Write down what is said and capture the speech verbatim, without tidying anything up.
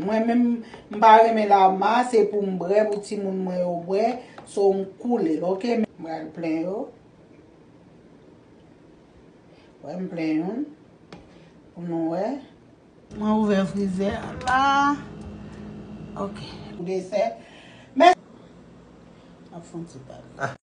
Mwen menm, m pa renmen lama, se pou m bwè, pou timoun mwen yo bwè. So, m koule l, oke? M pral plen yo. Wè, m plen youn. Pou nou wè. Mwen ouvè frizè a la. Oke. Pou desè. Men, ap fè yon ti bal.